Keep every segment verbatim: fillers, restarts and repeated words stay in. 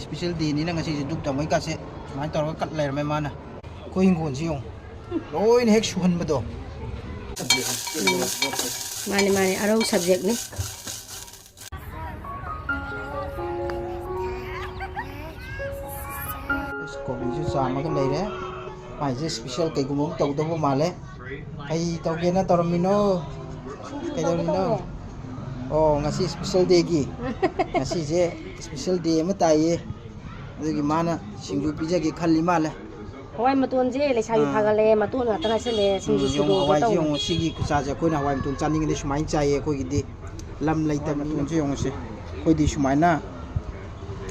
Special dayꯅꯤꯅ ꯉꯁꯤꯁꯦ ꯙꯨꯞ ꯊꯥꯎꯃꯩꯒꯁꯦ ꯁꯨꯃꯥꯏꯅ ꯇꯧꯔꯒ ꯀꯠ ꯂꯩꯔꯝꯃꯦ ꯃꯥꯅ꯫ ꯑꯩꯈꯣꯏ ꯍꯤꯡꯒꯣꯜꯁꯤ ꯌꯦꯡꯉꯨ, ꯂꯣꯏꯅ ꯍꯦꯛ ꯁꯨꯍꯟꯕꯗꯣ꯫ ꯃꯥꯅꯦ ꯃꯥꯅꯦ, ꯑꯔꯧ subjectꯅꯤ꯫ ꯑꯁ, ꯀꯣꯕꯤꯁꯨ ꯆꯥꯝꯃꯒ ꯂꯩꯔꯦ꯫ ꯃꯥꯏꯁꯦ special ꯀꯩꯒꯨꯝꯕ ꯑꯃ ꯇꯧꯗꯧꯕ ꯃꯥꯜꯂꯦ꯫ ꯀꯩ ꯇꯧꯒꯦꯅ ꯇꯧꯔꯝꯃꯤꯅꯣ? ꯀꯩꯗꯧꯔꯤꯅꯣ? ꯑꯣ, ꯉꯁꯤ special dayꯒꯤ, ꯉꯁꯤꯁꯦ special day ꯑꯃ ꯇꯥꯏꯌꯦ꯫ ꯑꯗꯨꯒꯤ ꯃꯥꯅ ꯁꯤꯡꯖꯨ ꯄꯤꯖꯒꯦ ꯈꯜꯂꯤ ꯃꯥꯜꯂꯦ꯫ ꯍꯋꯥꯏ ꯃꯇꯣꯟꯁꯦ ꯂꯩꯁꯥꯕꯤ ꯑꯥ꯫ ꯐꯥꯒꯠꯂꯛꯑꯦ, ꯃꯇꯣꯟ ꯉꯥꯛꯇ ꯉꯥꯏꯁꯜꯂꯛꯑꯦ꯫ ꯎꯝ, ꯁꯤꯡꯖꯨ ꯌꯦꯡꯉꯣ, ꯁꯨꯗꯣꯛꯑꯒ ꯍꯋꯥꯏꯁꯦ ꯇꯧꯔꯦ꯫ ꯌꯦꯡꯉꯣ, ꯁꯤꯒꯤ ꯈꯨꯆꯥꯁꯦ ꯑꯩꯈꯣꯏꯅ ꯍꯋꯥꯏ ꯃꯇꯣꯟ ꯆꯥꯅꯤꯡꯉꯗꯤ ꯁꯨꯃꯥꯏꯅ ꯆꯥꯏꯌꯦ ꯑꯩꯈꯣꯏꯒꯤꯗꯤ꯫ ꯂꯝ ꯂꯩꯇꯕꯅꯤꯅ ꯌꯦꯡꯉꯣꯁꯦ, ꯑꯩꯈꯣꯏꯗꯤ ꯁꯨꯃꯥꯏꯅ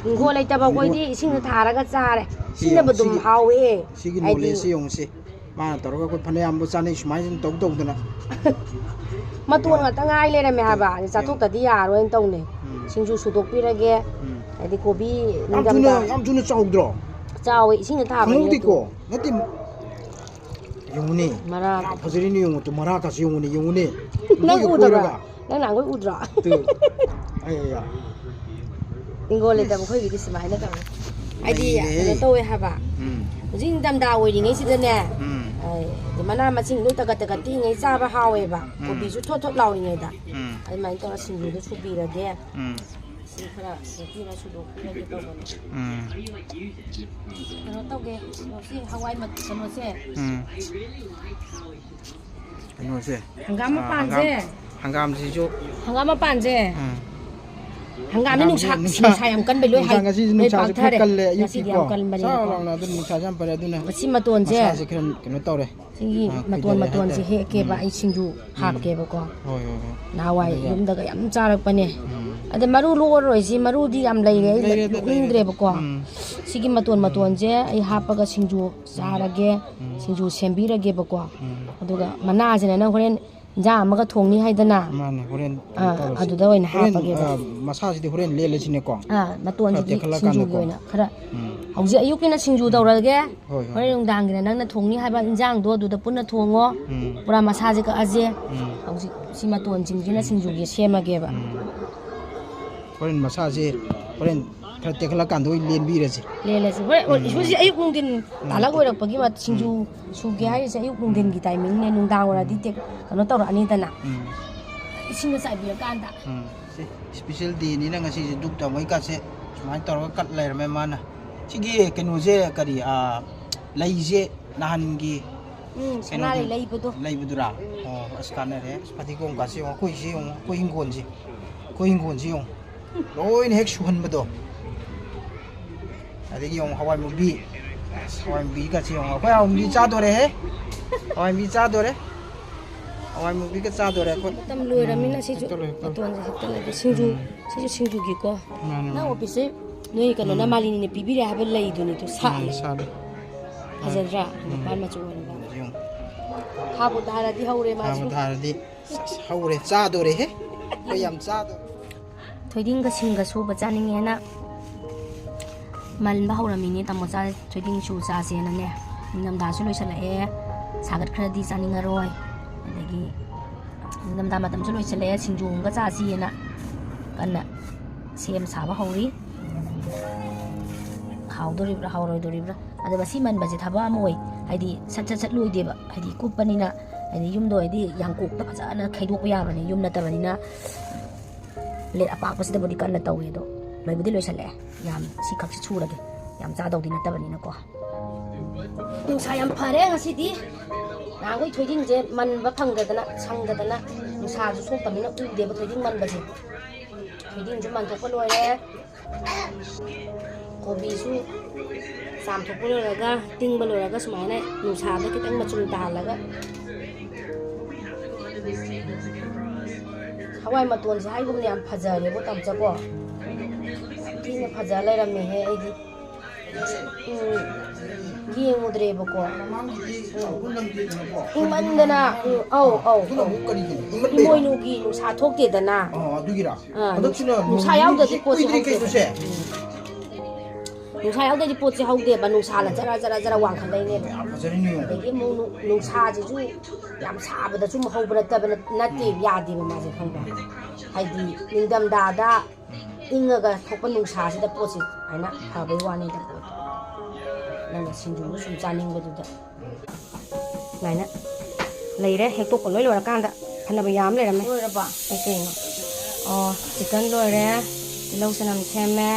ꯍꯤꯡꯒꯣꯜ ꯂꯩꯇꯕ ꯍꯤꯡꯒꯣꯜ ꯑꯩꯈꯣꯏꯗꯤ ꯏꯁꯤꯡꯗ ꯊꯥꯔꯒ ꯆꯥꯔꯦ꯫ ꯁꯤ ꯁꯤꯅꯕꯨ ꯌꯦꯡꯉꯣ, ꯑꯗꯨꯝ ꯁꯤꯒꯤ ꯍꯥꯎꯋꯦ꯫ ꯁꯤꯒꯤ ꯍꯥꯏꯗꯤ knowledgeꯁꯦ ꯌꯦꯡꯉꯨꯁꯦ꯫ ꯃꯥꯅ ꯇꯧꯔꯒ ꯑꯩꯈꯣꯏ ꯐꯅꯌꯥꯝꯕꯨ ꯆꯥꯅꯩ ꯁꯨꯃꯥꯏꯅ ꯁꯨꯝ ꯇꯧ ꯇꯧꯗꯅ꯫ ꯃꯇꯣꯟ ꯉꯥꯛꯇ ꯉꯥꯏ ꯂꯩꯔꯝꯃꯦ ꯍꯥꯏꯕ꯫ ꯑꯗꯨ ꯆꯥꯊꯣꯛꯇꯗꯤ ꯌꯥꯔꯣꯏꯅ ꯇꯧꯅꯦ꯫ ꯎꯝ꯫ ꯁꯤꯡꯖꯨ ꯁꯨꯗꯣꯛꯄꯤꯔꯒꯦ꯫ ꯎꯝ꯫ ꯍꯥꯏꯗꯤ ꯀꯣꯕꯤ ꯌꯥꯝ ꯊꯨꯅ, ꯌꯥꯝ ꯊꯨꯅ ꯆꯥꯎꯗ꯭ꯔꯣ? ꯆꯥꯎꯋꯦ, ꯏꯁꯤꯡꯗ ꯊꯥꯕꯅꯤꯅ꯫ ꯈꯪꯍꯧꯗꯦꯀꯣ? ꯅꯠꯇꯦ꯫ ꯌꯦꯡꯉꯨꯅꯦ꯫ ꯃꯔꯥ꯫ ꯌꯥꯝ ꯐꯖꯔꯤꯅꯦ, ꯌꯦꯡꯉꯨ ꯇꯨ, ꯃꯔꯥꯀꯥꯁꯦ ꯌꯦꯡꯉꯨꯅꯦ, ꯌꯦꯡꯉꯨꯅꯦ꯫ ꯅꯪ ꯑꯩꯈꯣꯏꯒ ꯎꯗꯕ꯭ꯔꯥ? ꯀꯣꯏꯔꯒ꯫ ꯅꯪ ꯅꯍꯥꯟꯈꯣꯏ ꯎꯗ꯭ꯔꯣ? ꯇꯨ꯫ ꯑꯩ, ꯑꯩ, ꯑꯩ꯫ ꯍꯤꯡꯒꯣꯜ ꯂꯩꯇꯕ ꯑꯩꯈꯣꯏꯒꯤꯗꯤ ꯁꯨꯃꯥꯏꯅ ꯇꯧꯋꯦ꯫ ꯍꯥꯏꯗꯤ ꯂꯩꯌꯦ꯫ ꯀꯩꯅꯣ ꯇꯧꯋꯦ ꯍꯥꯏꯕ꯫ ꯎꯝ꯫ ꯍꯧꯖꯤꯛ ꯅꯤꯡꯊꯝꯊꯥ ꯑꯣꯏꯔꯤꯉꯩꯁꯤꯗꯅꯦ꯫ ꯎꯝ꯫ ꯑ, ꯃꯅꯥ ꯃꯁꯤꯡ ꯂꯣꯏ ꯇꯒꯠ ꯇꯒꯠ ꯇꯦꯛꯏꯉꯩ ꯆꯥꯕ ꯍꯥꯎꯋꯦꯕ꯫ ꯎꯝ꯫ ꯀꯣꯕꯤꯁꯨ ꯊꯣꯠ ꯊꯣꯠ ꯂꯥꯎꯔꯤꯉꯩꯗ꯫ ꯎꯝ꯫ ꯑꯗꯨꯃꯥꯏꯅ ꯇꯧꯔ ꯁꯤꯡꯖꯨꯗꯣ ꯁꯨꯕꯤꯔꯒꯦ꯫ ꯎꯝ꯫ ꯁꯤ ꯈꯔ ꯁꯦꯠꯄꯤꯔ ꯁꯨꯗꯣꯛꯄꯤꯔꯒꯦ ꯇꯧꯕꯅꯦ꯫ ꯎꯝ꯫ ꯀꯩꯅꯣ ꯇꯧꯒꯦ, ꯁꯤ ꯍꯋꯥꯏ ꯃꯠ-, ꯀꯩꯅꯣꯁꯦ꯫ ꯎꯝ꯫ ꯀꯩꯅꯣꯁꯦ꯫ ꯍꯪꯒꯥꯝ ꯑꯥ, ꯃꯄꯥꯟꯁꯦ꯫ ꯍꯪꯒꯥꯝ-, ꯍꯪꯒꯥꯝꯁꯤꯁꯨ꯫ ꯍꯪꯒꯥꯝ ꯃꯄꯥꯟꯁꯦ꯫ ꯎꯝ꯫ ꯍꯪꯒꯥꯝꯗꯤ ꯅꯨꯡꯁꯥ, ꯍꯪꯒꯥꯝꯁꯦ ꯅꯨꯡꯁꯥ ꯌꯥꯝ ꯀꯟꯕꯩ ꯂꯣꯏ ꯍꯥꯏ-, ꯉꯁꯤꯁꯦ ꯂꯣꯏ ꯅꯨꯡꯁꯥꯁꯦ ꯈꯔ ꯄꯥꯛꯊꯔꯦ꯫ ꯀꯜꯂꯦ ꯉꯁꯤꯗꯤ ꯑꯌꯨꯛꯀꯤꯀꯣ꯫ ꯌꯥꯝ ꯀꯟꯕꯅꯤꯅꯀꯣ꯫ ꯆꯥꯛ ꯂꯥꯎꯅ ꯑꯗꯨꯝ ꯅꯨꯡꯁꯥꯁꯦ ꯌꯥꯝ ꯐꯔꯦ ꯑꯗꯨꯅ꯫ ꯃꯁꯤ ꯃꯇꯣꯟꯁꯦ꯫ ꯃꯁꯥꯁꯦ ꯈꯔ ꯀꯩꯅꯣ ꯇꯧꯔꯦ꯫ ꯁꯤꯒꯤ ꯑꯥ, ꯃꯇꯣꯟ ꯈꯣꯏꯗꯔꯦ ꯃꯇꯣꯟꯁꯦ ꯍꯥꯏꯇꯥꯔꯦ꯫ ꯍꯦꯛꯀꯦꯕ ꯎꯝ꯫ ꯑꯩ ꯁꯤꯡꯖꯨ ꯎꯝ꯫ ꯍꯥꯞꯀꯦꯕꯀꯣ꯫ ꯍꯣꯏ, ꯍꯣꯏ, ꯍꯣꯏ꯫ ꯅꯍꯥꯟꯋꯥꯏ ꯑꯗꯨꯒ ꯌꯨꯝꯗꯒ ꯌꯥꯝ ꯆꯥꯔꯛꯄꯅꯦ꯫ ꯎꯝ꯫ ꯑꯗ ꯃꯔꯨ ꯂꯣꯛꯑꯔꯣꯏꯁꯤ, ꯃꯔꯨꯗꯤ ꯌꯥꯝ ꯂꯩꯔꯦ, ꯑꯩ ꯂꯩꯔꯦꯗ, ꯂꯩꯔꯦꯗ꯫ ꯂꯣꯛꯅꯤꯡꯗ꯭ꯔꯦꯕꯀꯣ꯫ ꯎꯝ꯫ ꯁꯤꯒꯤ ꯃꯇꯣꯟ ꯃꯇꯣꯟꯁꯦ ꯑꯩ ꯍꯥꯞꯄꯒ ꯁꯤꯡꯖꯨ ꯆꯥꯔꯒꯦ, ꯎꯝ꯫ ꯁꯤꯡꯖꯨ ꯁꯦꯝꯕꯤꯔꯒꯦꯕꯀꯣ꯫ ꯎꯝ꯫ ꯑꯗꯨꯒ ꯃꯅꯥꯁꯤꯅ ꯅꯪ ꯍꯣꯔꯦꯟ ꯏꯟꯖꯥꯡ ꯑꯃꯒ ꯊꯣꯡꯅꯤ ꯍꯥꯏꯗꯅ꯫ ꯃꯥꯅꯦ, ꯍꯣꯔꯦꯟ ꯑꯥ, ꯇꯧꯔꯁꯤ꯫ ꯑꯗꯨꯗ ꯑꯣꯏꯅ ꯍꯣꯔꯦꯟ, ꯍꯥꯞꯄꯒꯦꯕ꯫ ꯑꯥ, ꯃꯁꯥꯁꯤꯗꯤ ꯍꯣꯔꯦꯟ ꯂꯦꯜꯂꯁꯤꯅꯦꯀꯣ꯫ ꯑꯥ, ꯃꯇꯣꯟꯁꯤꯗꯤ ꯈꯔ ꯇꯦꯛꯈꯠꯂꯀꯥꯟꯗꯀꯣ꯫ ꯁꯤꯡꯖꯨꯒꯤ ꯑꯣꯏꯅ ꯈꯔ ꯎꯝ꯫ ꯍꯧꯖꯤꯛ ꯑꯌꯨꯛꯀꯤꯅ ꯁꯤꯡꯖꯨ ꯇꯧꯔꯒꯦ꯫ ꯍꯣꯏ, ꯍꯣꯏ꯫ ꯍꯣꯔꯦꯟ ꯅꯨꯡꯗꯥꯡꯒꯤꯅ ꯅꯪꯅ ꯊꯣꯡꯅꯤ ꯍꯥꯏꯕ ꯏꯟꯖꯥꯡꯗꯣ ꯑꯗꯨꯗ ꯄꯨꯟꯅ ꯊꯣꯡꯉꯣ꯫ ꯎꯝ꯫ ꯄꯨꯔꯥ ꯃꯁꯥꯁꯦ ꯀꯛꯑꯁꯦ꯫ ꯎꯝ꯫ ꯍꯧꯖꯤꯛ ꯁꯤ ꯃꯇꯣꯟꯁꯤꯡꯁꯤꯅ ꯁꯤꯡꯖꯨꯒꯤ ꯁꯦꯝꯃꯒꯦꯕ꯫ ꯎꯝ꯫ ꯍꯣꯔꯦꯟ ꯃꯁꯥꯁꯦ ꯍꯣꯔꯦꯟ ꯈꯔ ꯇꯦꯛꯈꯠꯂꯀꯥꯟꯗ ꯑꯣꯏ ꯂꯦꯟꯕꯤꯔꯁꯤ꯫ ꯂꯦꯜꯂꯁꯤ꯫ ꯍꯣꯏ, ꯍꯣꯏ, ꯎꯝ꯫ ꯍꯧꯖꯤꯛ ꯑꯌꯨꯛ ꯅꯨꯡꯊꯤꯟ ꯎꯝ꯫ ꯇꯥꯂꯛ ꯑꯣꯏꯔꯛꯄꯒꯤ ꯃ-, ꯁꯤꯡꯖꯨ ꯎꯝ꯫ ꯁꯨꯒꯦ ꯍꯥꯏꯔꯤꯁꯦ ꯑꯌꯨꯛ ꯅꯨꯡꯊꯤꯟꯒꯤ ꯇꯥꯏꯃꯤꯡꯅꯦ, ꯅꯨꯡꯗꯥꯡ ꯋꯥꯏꯔꯝꯗꯤ ꯇꯦꯛ-, ꯀꯩꯅꯣ ꯇꯧꯔꯛꯑꯅꯤꯗꯅ꯫ ꯎꯝ꯫ ꯏꯁꯤꯡꯒ ꯆꯥꯏꯕꯤꯔꯀꯥꯟꯗ꯫ ꯎꯝ꯫ ꯁꯤ special dayꯅꯤꯅ ꯉꯁꯤꯁꯦ ꯙꯨꯞ ꯊꯥꯎꯃꯩ ꯀꯥꯁꯦ ꯁꯨꯃꯥꯏꯅ ꯇꯧꯔꯒ ꯀꯠ ꯂꯩꯔꯝꯃꯦ ꯃꯥꯅ꯫ ꯁꯤꯒꯤ ꯀꯩꯅꯣꯁꯦ ꯀꯔꯤ, ꯑꯥ, ꯂꯩꯁꯦ ꯅꯍꯥꯟꯒꯤ ꯎꯝ, ꯁꯅꯥꯔꯩ ꯀꯩꯅꯣꯗꯨ ꯂꯩꯕꯗꯣ꯫ ꯂꯩꯕꯗꯨꯔꯥ? ꯎꯝ꯫ ꯑꯣ, ꯑꯁ, ꯀꯥꯟꯅꯔꯦ꯫ ꯑꯁ, ꯐꯗꯤꯒꯣꯝ ꯀꯥꯁꯦ ꯌꯦꯡꯉꯣ, ꯑꯩꯈꯣꯏꯁꯦ ꯌꯦꯡꯉꯣ, ꯑꯩꯈꯣꯏ ꯍꯤꯡꯒꯣꯜꯁꯦ, ꯑꯩꯈꯣꯏ ꯍꯤꯡꯒꯣꯜꯁꯦ ꯌꯦꯡꯉꯣ꯫ ꯂꯣꯏꯅ ꯍꯦꯛ ꯁꯨꯍꯟꯕꯗꯣ꯫ ꯑꯗꯒꯤ ꯌꯦꯡꯉꯣ, ꯍꯋꯥꯏ ꯃꯨꯕꯤ꯫ ꯑꯁ, ꯍꯋꯥꯏ ꯃꯨꯕꯤꯒꯁꯦ ꯌꯦꯡꯉꯣ, ꯑꯩꯈꯣꯏ ꯍꯋꯥꯏ ꯃꯨꯕꯤ ꯆꯥꯗꯣꯔꯦꯍꯦ꯫ ꯍꯋꯥꯏ ꯃꯨꯕꯤ ꯆꯥꯗꯣꯔꯦ꯫ ꯍꯋꯥꯏ ꯃꯨꯕꯤꯒ ꯆꯥꯗꯣꯔꯦ ꯑꯩꯈꯣꯏ꯫ ꯃꯇꯝ ꯂꯣꯏꯔꯃꯤꯅ ꯎꯝ, ꯁꯤꯁꯨ ꯍꯦꯛꯇ ꯂꯣꯏ, ꯍꯦꯛꯇ ꯂꯣꯏ꯫ ꯃꯇꯣꯟꯁꯦ ꯍꯦꯛꯇ ꯂꯩꯇꯦ꯫ ꯁꯤꯡꯖꯨ, ꯎꯝ꯫ ꯁꯤꯁꯨ ꯁꯤꯡꯖꯨꯒꯤꯀꯣ꯫ ꯃꯥꯅꯦ, ꯅꯪ ꯃꯥꯅꯦ꯫ ꯑꯣꯐꯤꯁꯁꯦ ꯅꯣꯏ ꯀꯩꯅꯣꯅ ꯎꯝ꯫ ꯃꯥꯂꯤꯅꯤꯅ ꯄꯤꯕꯤꯔꯦ ꯍꯥꯏꯕ ꯂꯩꯗꯨꯅꯤꯗꯣ ꯎꯝ, ꯁꯥꯠꯂꯦ꯫ ꯁꯥꯠꯂꯦ꯫ ꯐꯖꯗ꯭ꯔꯥ? ꯎꯝ꯫ ꯅꯤꯄꯥꯟ ꯃꯆꯨ ꯑꯣꯏꯔꯒ꯫ ꯌꯦꯡꯉꯨ꯫ ꯊꯥꯕꯨ ꯊꯥꯔꯗꯤ ꯍꯧꯔꯦ ꯃꯥꯁꯨ꯫ ꯊꯥꯕꯨ ꯊꯥꯔꯗꯤ꯫ ꯑꯁ, ꯍꯧꯔꯦ꯫ ꯆꯥꯗꯣꯔꯦꯍꯦ꯫ ꯑꯩꯈꯣꯏ ꯌꯥꯝ ꯆꯥꯗꯣꯔꯦ꯫ ꯊꯣꯏꯗꯤꯡꯒ ꯁꯤꯡꯒ ꯁꯨꯕ ꯆꯥꯅꯤꯡꯉꯦꯅ ꯃꯟꯕ ꯍꯧꯔꯝꯃꯤꯅꯦ ꯇꯥꯃꯣꯆꯥ꯫ ꯊꯣꯏꯗꯤꯡ ꯁꯨ ꯆꯥꯁꯦꯅꯅꯦ꯫ ꯅꯤꯡꯊꯝꯊꯥꯁꯨ ꯂꯣꯏꯁꯜꯂꯛꯑꯦ꯫ ꯁꯥꯒꯠꯈ꯭ꯔꯗꯤ ꯆꯥꯅꯤꯡꯉꯔꯣꯏ꯫ ꯑꯗꯒꯤ ꯅꯤꯡꯊꯝꯊꯥ ꯃꯇꯝꯁꯨ ꯂꯣꯏꯁꯜꯂꯛꯑꯦ꯫ ꯁꯤꯡꯖꯨ ꯑꯃꯒ ꯆꯥꯁꯤꯅ ꯀꯟꯅ ꯁꯦꯝ ꯁꯥꯕ ꯍꯧꯔꯤ꯫ ꯍꯥꯎꯗꯣꯔꯤꯕ꯭ꯔꯥ ꯍꯥꯎꯔꯣꯏꯗꯣꯔꯤꯕ꯭ꯔꯥ? ꯑꯗꯣ ꯃꯁꯤ ꯃꯟꯕꯁꯦ ꯊꯕꯛ ꯑꯃ ꯑꯣꯏ꯫ ꯍꯥꯏꯗꯤ ꯁꯠ ꯁꯠ ꯁꯠ ꯂꯣꯏꯗꯦꯕ꯫ ꯍꯥꯏꯗꯤ ꯀꯨꯞꯄꯅꯤꯅ, ꯍꯥꯏꯗꯤ ꯌꯨꯝꯗ ꯑꯣꯏꯔꯗꯤ ꯌꯥꯡꯀꯣꯛꯇ ꯐꯖꯅ ꯈꯩꯗꯣꯛꯄ ꯌꯥꯕꯅꯤ꯫ ꯌꯨꯝ ꯅꯠꯇꯕꯅꯤꯅ ꯄ꯭ꯂꯦꯠ ꯑꯄꯥꯛꯄꯁꯤꯗꯕꯨꯗꯤ ꯀꯟꯅ ꯇꯧꯏ, ꯑꯗꯣ ꯂꯣꯏꯕꯨꯗꯤ ꯂꯣꯏꯁꯜꯂꯛꯑꯦ꯫ ꯌꯥꯝ ꯁꯤꯈꯛꯁꯤ ꯁꯨꯔꯒꯦ, ꯌꯥꯝ ꯆꯥꯗꯧꯗꯤ ꯅꯠꯇꯕꯅꯤꯅꯀꯣ꯫ ꯅꯨꯡꯁꯥ ꯌꯥꯝ ꯐꯔꯦ ꯉꯁꯤꯗꯤ꯫ ꯅꯍꯥꯟꯈꯣꯏ ꯊꯣꯏꯗꯤꯡꯁꯦ ꯃꯟꯕ ꯐꯪꯗꯗꯅ, ꯁꯪꯗꯗꯅ, ꯅꯨꯡꯁꯥꯁꯨ ꯁꯣꯛꯇꯕꯅꯤꯅ ꯎꯗꯦꯕ ꯊꯣꯏꯗꯤꯡ ꯃꯟꯕꯁꯦ꯫ ꯊꯣꯏꯗꯤꯡꯁꯨ ꯃꯟꯊꯣꯛꯄ ꯂꯣꯏꯔꯦ꯫ ꯀꯣꯕꯤꯁꯨ ꯆꯥꯝꯊꯣꯛꯄ ꯂꯣꯏꯔꯒ, ꯇꯤꯡꯕ ꯂꯣꯏꯔꯒ ꯁꯨꯃꯥꯏꯅ ꯅꯨꯡꯁꯥꯗ ꯈꯤꯇꯪ ꯃꯆꯨꯝ ꯇꯥꯍꯜꯂꯒ꯫ ꯍꯋꯥꯏ ꯃꯇꯣꯟꯁꯦ ꯍꯥꯏꯒꯨꯝꯅ ꯌꯥꯝ ꯐꯖꯔꯦꯕꯣ, ꯇꯥꯃꯣꯆꯥꯀꯣ꯫ ꯌꯥꯝ ꯊꯤꯅ ꯐꯖ ꯂꯩꯔꯝꯃꯦꯍꯦ ꯑꯩꯗꯤ꯫ ꯎꯝ, ꯌꯦꯡꯉꯨꯗ꯭ꯔꯦꯕꯀꯣ꯫ ꯎꯝ꯫ ꯏꯪꯃꯟꯗꯅ, ꯎꯝ, ꯑꯧ, ꯑꯧ, ꯑꯧ꯫ ꯏꯃꯣꯏꯅꯨꯒꯤ ꯅꯨꯡꯁꯥ ꯊꯣꯛꯇꯦꯗꯅ꯫ ꯑꯥ, ꯑꯗꯨꯒꯤꯔꯥ? ꯑꯥ, ꯍꯟꯗꯛꯁꯤꯅ ꯅꯨꯡꯁꯥ ꯅꯣꯡ ꯌꯥꯎꯗ꯭ꯔꯗꯤ ꯅꯤꯅꯤ ꯄꯣꯠꯁꯦ ꯀꯨꯏꯗ꯭ꯔꯤ ꯍꯧꯗꯦꯕ꯫ ꯀꯩꯅꯣꯁꯦ? ꯎꯝ꯫ ꯅꯨꯡꯁꯥ ꯌꯥꯎꯗ꯭ꯔꯗꯤ ꯄꯣꯠꯁꯦ ꯍꯧꯗꯦꯕ, ꯅꯨꯡꯁꯥꯅ ꯖꯔ, ꯖꯔ, ꯖꯔ ꯋꯥꯡꯈꯠꯂꯛꯏꯅꯦꯕ꯫ ꯌꯥꯝ ꯐꯖꯔꯤꯅꯦ ꯌꯦꯡꯉꯣ꯫ ꯑꯗꯒꯤ ꯑꯃꯨꯛ ꯅꯨ-, ꯅꯨꯡꯁꯥꯁꯤꯁꯨ ꯌꯥꯝ ꯁꯥꯕꯗꯁꯨ ꯑꯃꯨꯛ ꯍꯧꯕ ꯅꯠꯇꯕ ꯅꯠ-, ꯅꯠꯇꯦ, ꯎꯝ꯫ ꯌꯥꯗꯦꯕ ꯃꯥꯁꯦ, ꯈꯪꯕ꯭ꯔꯥ? ꯍꯥꯏꯗꯤ ꯅꯤꯡꯊꯝꯊꯥꯗ ꯎꯝ꯫ ꯏꯪꯉꯒ ꯊꯣꯛꯄ ꯅꯨꯡꯁꯥꯁꯤꯗ ꯄꯣꯠꯁꯤ ꯁꯨꯃꯥꯏꯅ ꯐꯕꯩ ꯋꯥꯅꯤꯗ, ꯄꯣꯠꯇꯣ ꯅꯪꯅ ꯁꯤꯡꯖꯨꯗꯨ ꯁꯨꯝ ꯆꯥꯅꯤꯡꯕꯗꯨꯗ꯫ ꯁꯨꯃꯥꯏꯅ ꯂꯩꯔꯦ꯫ ꯍꯦꯛꯇꯣꯛꯄ ꯂꯣꯏ ꯂꯣꯏꯔꯀꯥꯟꯗ ꯐꯅꯕ ꯌꯥꯝ ꯂꯩꯔꯝꯃꯦ꯫ ꯂꯣꯏꯔꯕ? ꯑꯩ ꯀꯩꯅꯣ? ꯑꯣ, ꯆꯤꯛꯀꯟ ꯂꯣꯏꯔꯦ, ꯇꯤꯜꯍꯧ ꯆꯅꯝ ꯁꯦꯝꯃꯦ,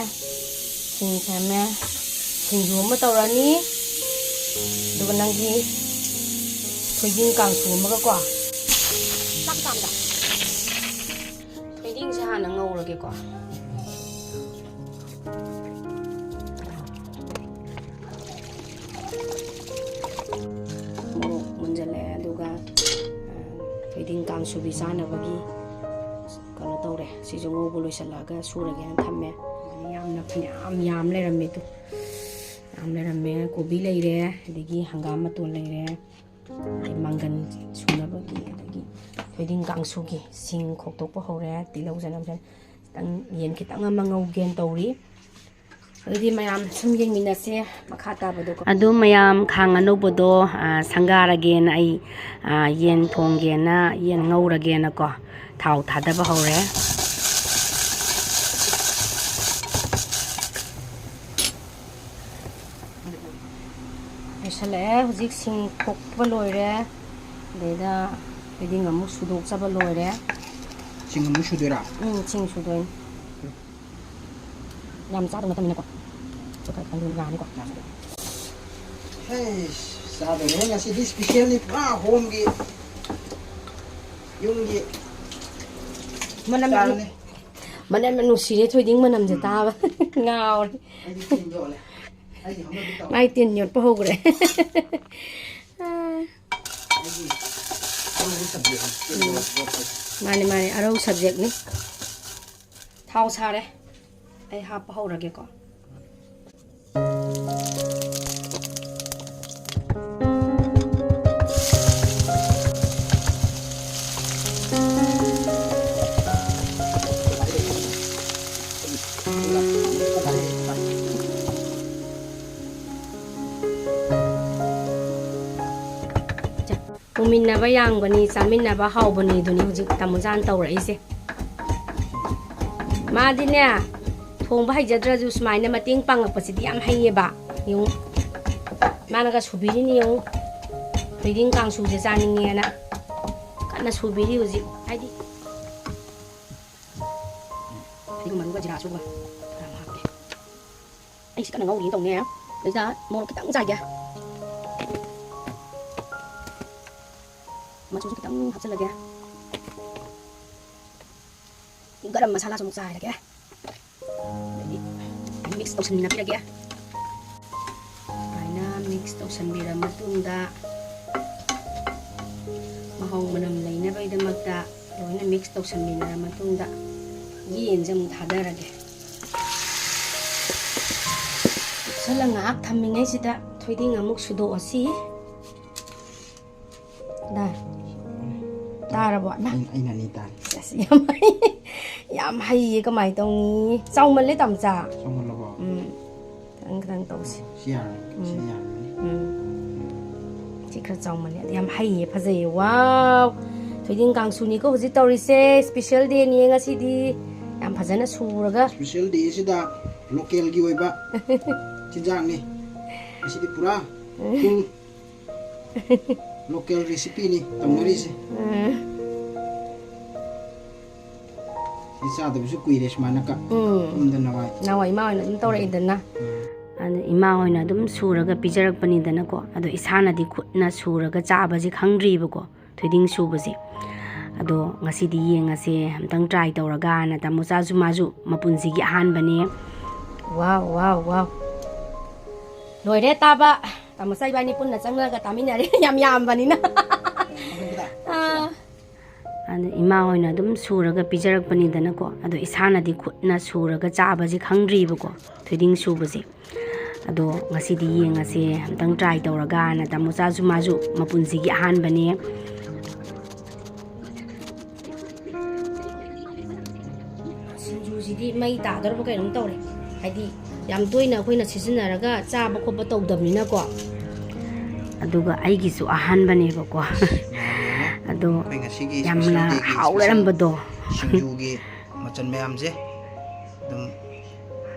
ꯁꯤꯡ ꯁꯦꯝꯃꯦ, ꯁꯤꯡꯖꯨ ꯑꯃ ꯇꯧꯔꯅꯤ, ꯑꯗꯨꯒ ꯅꯪꯒꯤ ꯊꯣꯏꯗꯤꯡ ꯀꯥꯡꯁꯨ ꯑꯃꯒꯀꯣ꯫ ꯆꯥꯛ ꯆꯥꯕꯗ ꯊꯣꯏꯗꯤꯡꯁꯦ ꯍꯥꯟꯅ ꯉꯧꯔꯒꯦꯀꯣ꯫ ꯃꯣꯔꯣꯛ ꯃꯨꯟꯖꯜꯂꯛꯑꯦ, ꯑꯗꯨꯒ, ꯑ, ꯊꯣꯏꯗꯤꯡ ꯀꯥꯡꯁꯨꯕꯤ ꯆꯥꯅꯕꯒꯤ ꯀꯩꯅꯣ ꯇꯧꯔꯦ꯫ ꯁꯤꯁꯨ ꯉꯧꯕ ꯂꯣꯏꯁꯤꯜꯂꯛꯑꯒ ꯁꯨꯔꯒꯦꯅ ꯊꯝꯃꯦ꯫ ꯌꯥꯝꯅ ꯐꯅꯌꯥꯝ ꯌꯥꯝ ꯂꯩꯔꯝꯃꯦ ꯑꯗꯨ꯫ ꯌꯥꯝ ꯂꯩꯔꯝꯃꯦ꯫ ꯀꯣꯕꯤ ꯂꯩꯔꯦ, ꯑꯗꯒꯤ ꯍꯪꯒꯥꯝ ꯃꯇꯣꯟ ꯂꯩꯔꯦ, ꯑꯗꯩ ꯃꯪꯒꯟ ꯁꯨꯅꯕꯒꯤ, ꯑꯗꯒꯤ ꯊꯣꯏꯗꯤꯡ ꯀꯥꯡꯁꯨꯒꯤ ꯁꯤꯡ ꯈꯣꯛꯇꯣꯛꯄ ꯍꯧꯔꯦ, ꯇꯤꯜꯍꯧ ꯆꯅꯝ ꯈꯤꯇꯪ, ꯌꯦꯟ ꯈꯤꯇꯪ ꯑꯃ ꯉꯧꯒꯦꯅ ꯇꯧꯔꯤ꯫ ꯑꯗꯨꯗꯤ ꯃꯌꯥꯝ ꯁꯨꯝ ꯌꯦꯡꯃꯤꯟꯅꯁꯦ ꯃꯈꯥ ꯇꯥꯕꯗꯣ꯫ ꯑꯗꯨ ꯃꯌꯥꯝ ꯈꯥꯡ ꯑꯅꯧꯕꯗꯣ, ꯑ, ꯁꯪꯒꯥꯔꯒꯦꯅ ꯑꯩ, ꯑ, ꯌꯦꯟ ꯊꯣꯡꯒꯦꯅ, ꯌꯦꯟ ꯉꯧꯔꯒꯦꯅꯀꯣ ꯊꯥꯎ ꯊꯥꯗꯕ ꯍꯧꯔꯦ꯫ ꯂꯣꯏꯁꯤꯜꯂꯛꯑꯦ꯫ ꯍꯧꯖꯤꯛ ꯁꯤꯡ ꯈꯣꯛꯄ ꯂꯣꯏꯔꯦ, ꯑꯗꯩꯗ ꯊꯣꯏꯗꯤꯡ ꯑꯃꯨꯛ ꯁꯨꯗꯣꯛꯆꯕ ꯂꯣꯏꯔꯦ꯫ ꯁꯤꯡ ꯑꯃꯨꯛ ꯁꯨꯗꯣꯏꯔꯥ? ꯎꯝ, ꯁꯤꯡ ꯁꯨꯗꯣꯏꯅꯤ꯫ ꯌꯥꯝ ꯆꯥꯗꯧ ꯅꯠꯇꯕꯅꯤꯅꯀꯣ꯫ ꯑꯗꯨ ꯈꯔ ꯈꯤꯇꯪꯗꯤ ꯌꯥꯅꯤꯀꯣ꯫ ꯍꯩꯁ, ꯆꯥꯗꯣꯏꯅꯦ ꯉꯁꯤꯗꯤ specialꯅꯤ, ꯄꯨꯔꯥ homeꯒꯤ, ꯌꯨꯝꯒꯤ ꯃꯅꯝ ꯌꯥꯝ, ꯆꯥꯔꯅꯤ꯫ ꯃꯅꯝ ꯌꯥꯝ ꯅꯨꯡꯁꯤꯔꯦ ꯊꯣꯏꯗꯤꯡ ꯃꯅꯝꯁꯦ ꯇꯥꯕ꯫ ꯉꯥꯎꯔꯦ꯫ ꯑꯩꯗꯤ ꯇꯤꯟ ꯌꯣꯠꯂꯦ꯫ ꯑꯩꯒꯤ ꯍꯧꯅꯕꯤ ꯇꯧ꯫ ꯃꯥꯏ ꯇꯤꯟ ꯌꯣꯠꯄ ꯍꯧꯈ꯭ꯔꯦ꯫ ꯑꯩꯒꯤ ꯑꯔꯧꯕ subjectꯅꯤ꯫ ꯃꯥꯅꯦ, ꯃꯥꯅꯦ, ꯑꯔꯧ subjectꯅꯤ꯫ ꯊꯥꯎ ꯁꯥꯔꯦ, ꯑꯩ ꯍꯥꯞꯄ ꯍꯧꯔꯒꯦꯀꯣ꯫ ꯎꯃꯤꯟꯅꯕ ꯌꯥꯡꯕꯅꯤ, ꯆꯥꯃꯤꯟꯅꯕ ꯍꯥꯎꯕꯅꯤ ꯑꯗꯨꯅꯤ ꯍꯧꯖꯤꯛ ꯇꯥꯃꯣ ꯆꯥꯅ ꯇꯧꯔꯛꯏꯁꯦ꯫ ꯃꯥꯗꯤꯅꯦ, ꯊꯣꯡꯕ ꯍꯩꯖꯗ꯭ꯔꯁꯨ ꯁꯨꯃꯥꯏꯅ ꯃꯇꯦꯡ ꯄꯥꯡꯉꯛꯄꯁꯤꯗꯤ ꯌꯥꯝ ꯍꯩꯌꯦꯕ꯫ ꯌꯦꯡꯉꯨ, ꯃꯥꯅꯒ ꯁꯨꯕꯤꯔꯤꯅꯤ ꯌꯦꯡꯉꯨ꯫ ꯊꯣꯏꯗꯤꯡ ꯀꯥꯡꯁꯨꯁꯦ ꯆꯥꯅꯤꯡꯉꯦꯅ ꯀꯟꯅ ꯁꯨꯕꯤꯔꯤ ꯍꯧꯖꯤꯛ꯫ ꯍꯥꯏꯗꯤ ꯐꯗꯤꯒꯣꯝ ꯃꯔꯨꯒ ꯖꯤꯔꯥ ꯁꯨꯕꯒ ꯈꯔ ꯑꯃ ꯍꯥꯞꯀꯦ꯫ ꯑꯩꯁꯤ ꯀꯟꯅ ꯉꯧꯔꯤꯅ ꯇꯧꯅꯦ꯫ ꯑꯗꯨꯗ ꯃꯣꯔꯣꯛ ꯈꯤꯇꯪ ꯆꯥꯏꯒꯦ꯫ ꯃꯆꯨꯁꯨ ꯈꯤꯇꯪ ꯍꯥꯞꯆꯤꯜꯂꯒꯦ꯫ ꯒꯔꯝ ꯃꯁꯥꯂꯥꯁꯨ ꯑꯃꯨꯛ ꯆꯥꯏꯔꯒꯦ꯫ ꯑꯗꯒꯤ ꯃꯤꯛꯁ ꯇꯧꯁꯟꯃꯤꯟꯅꯕꯤꯔꯒꯦ꯫ ꯁꯨꯃꯥꯏꯅ ꯃꯤꯛꯁ ꯇꯧꯁꯟꯕꯤꯔ ꯃꯇꯨꯡꯗ, ꯃꯍꯥꯎ ꯃꯅꯝ ꯂꯩꯅꯕꯒꯤꯗꯃꯛꯇ ꯂꯣꯏꯅ ꯃꯤꯛꯁ ꯇꯧꯁꯟꯃꯤꯟꯅꯔ ꯃꯇꯨꯡꯗ, ꯌꯦꯟꯁꯦ ꯑꯃꯨꯛ ꯊꯥꯗꯔꯒꯦ꯫ ꯀꯨꯞꯁꯜꯂ ꯉꯥꯏꯍꯥꯛ ꯊꯝꯃꯤꯉꯩꯁꯤꯗ ꯊꯣꯏꯗꯤꯡ ꯑꯃꯨꯛ ꯁꯨꯗꯣꯛꯑꯁꯤ꯫ ꯗꯥ, ꯇꯥꯔꯕꯣ? ꯏꯃꯥ꯫ ꯑꯩ-, ꯑꯩꯅ ꯑꯅꯤ ꯇꯥꯔꯦ꯫ ꯑꯁ, ꯌꯥꯝ ꯍꯩ-, ꯌꯥꯝ ꯍꯩꯌꯦ, ꯀꯃꯥꯏꯅ ꯇꯧꯅꯤ? ꯆꯥꯎꯃꯜꯂꯦ, ꯇꯥꯃꯣꯆꯥ꯫ ꯆꯥꯎꯃꯜꯂꯕꯣ? ꯎꯝ꯫ ꯈꯤꯇꯪ, ꯈꯤꯇꯪ ꯇꯧꯁꯤ꯫ ꯁꯤ ꯌꯥꯔꯅꯤ, ꯁꯤ ꯎꯝ꯫ ꯌꯥꯔꯅꯤ꯫ ꯎꯝ꯫ ꯁꯤ ꯈꯔ ꯆꯥꯎꯃꯜꯂꯦ꯫ ꯑꯗꯨ ꯌꯥꯝ ꯍꯩꯌꯦ, ꯐꯖꯩꯌꯦ꯫ ꯋꯥꯎ! ꯊꯣꯏꯗꯤꯡ ꯀꯥꯡꯁꯨꯅꯤꯀꯣ ꯍꯧꯖꯤꯛ ꯇꯧꯔꯤꯁꯦ꯫ Special dayꯅꯤ ꯉꯁꯤꯗꯤ꯫ ꯌꯥꯝ ꯐꯖꯅ ꯁꯨꯔꯒ꯫ Special dayꯁꯤꯗ localꯒꯤ ꯑꯣꯏꯕ ꯆꯤꯟꯖꯥꯛꯅꯤ꯫ ꯉꯁꯤꯗꯤ ꯄꯨꯔꯥ ꯎꯝ꯫ Full local recipeꯅꯤ ꯇꯧꯅꯔꯤꯁꯦ꯫ ꯎꯝ꯫ ꯁꯤ ꯆꯥꯗꯕꯁꯨ ꯀꯨꯏꯔꯦ ꯁꯨꯃꯥꯏꯅ ꯀ-, ꯎꯝ꯫ ꯌꯨꯝꯗ ꯅꯋꯥꯏ꯫ ꯅꯋꯥꯏ ꯏꯃꯥ ꯍꯣꯏꯅ ꯑꯗꯨꯝ ꯇꯧꯔꯛꯏꯗꯅ꯫ ꯎꯝ꯫ ꯑꯗ ꯏꯃꯥ ꯍꯣꯏꯅ ꯑꯗꯨꯝ ꯁꯨꯔꯒ ꯄꯤꯖꯔꯛꯄꯅꯤꯗꯅꯀꯣ꯫ ꯑꯗꯣ ꯏꯁꯥꯅꯗꯤ ꯈꯨꯠꯅ ꯁꯨꯔꯒ ꯆꯥꯕꯁꯤ ꯈꯪꯗ꯭ꯔꯤꯕꯀꯣ, ꯊꯣꯏꯗꯤꯡ ꯁꯨꯕꯁꯦ꯫ ꯑꯗꯣ ꯉꯁꯤꯗꯤ ꯌꯦꯡꯉꯁꯦ, ꯑꯝꯇꯪ try ꯇꯧꯔꯒꯅ꯫ ꯇꯥꯃꯣꯆꯥꯁꯨ ꯃꯥꯁꯨ ꯃꯄꯨꯟꯁꯤꯒꯤ ꯑꯍꯥꯟꯕꯅꯦ꯫ ꯋꯥꯎ, ꯋꯥꯎ, ꯋꯥꯎ꯫ ꯂꯣꯏꯔꯦ ꯇꯥꯕ꯫ ꯇꯥꯃꯣꯆꯥ ꯏꯕꯥꯅꯤ ꯄꯨꯟꯅ ꯆꯪꯉꯒ ꯇꯥꯃꯤꯟꯅꯔꯦ꯫ ꯌꯥꯝ ꯌꯥꯝꯕꯅꯤꯅ꯫ ꯑꯥ꯫ ꯑꯗ ꯏꯃꯥ ꯍꯣꯏꯅ ꯑꯗꯨꯝ ꯁꯨꯔꯒ ꯄꯤꯖꯔꯛꯄꯅꯤꯗꯅꯀꯣ꯫ ꯑꯗꯣ ꯏꯁꯥꯅꯗꯤ ꯈꯨꯠꯅ ꯁꯨꯔꯒ ꯆꯥꯕꯁꯤ ꯈꯪꯗ꯭ꯔꯤꯕꯀꯣ, ꯊꯣꯏꯗꯤꯡ ꯁꯨꯕꯁꯦ꯫ ꯑꯗꯣ ꯉꯁꯤꯗꯤ ꯌꯦꯡꯉꯁꯦ, ꯑꯝꯇꯪ try ꯇꯧꯔꯒꯅ꯫ ꯇꯥꯃꯣꯆꯥꯁꯨ ꯃꯥꯁꯨ ꯃꯄꯨꯟꯁꯤꯒꯤ ꯑꯍꯥꯟꯕꯅꯦ꯫ ꯁꯤꯡꯖꯨꯁꯤꯗꯤ ꯃꯩ ꯇꯥꯗꯧꯔꯕ ꯀꯩꯅꯣꯝ ꯇꯧꯔꯦ꯫ ꯍꯥꯏꯗꯤ ꯌꯥꯝ ꯇꯣꯏꯅ ꯑꯩꯈꯣꯏꯅ ꯁꯤꯖꯤꯟꯅꯔꯒ ꯆꯥꯕ ꯈꯣꯠꯄ ꯇꯧꯗꯕꯅꯤꯅꯀꯣ꯫ ꯑꯗꯨꯒ ꯑꯩꯒꯤꯁꯨ ꯑꯍꯥꯟꯕꯅꯦꯕꯀꯣ꯫ ꯑꯗꯣ ꯑꯩꯈꯣꯏ ꯉꯁꯤꯒꯤ ꯌꯥꯝꯅ special dayꯒꯤ ꯍꯥꯎ special ꯂꯩꯔꯝꯕꯗꯣ꯫ ꯁꯤꯡꯖꯨꯒꯤ ꯃꯆꯜ ꯃꯌꯥꯝꯁꯦ ꯑꯗꯨꯝ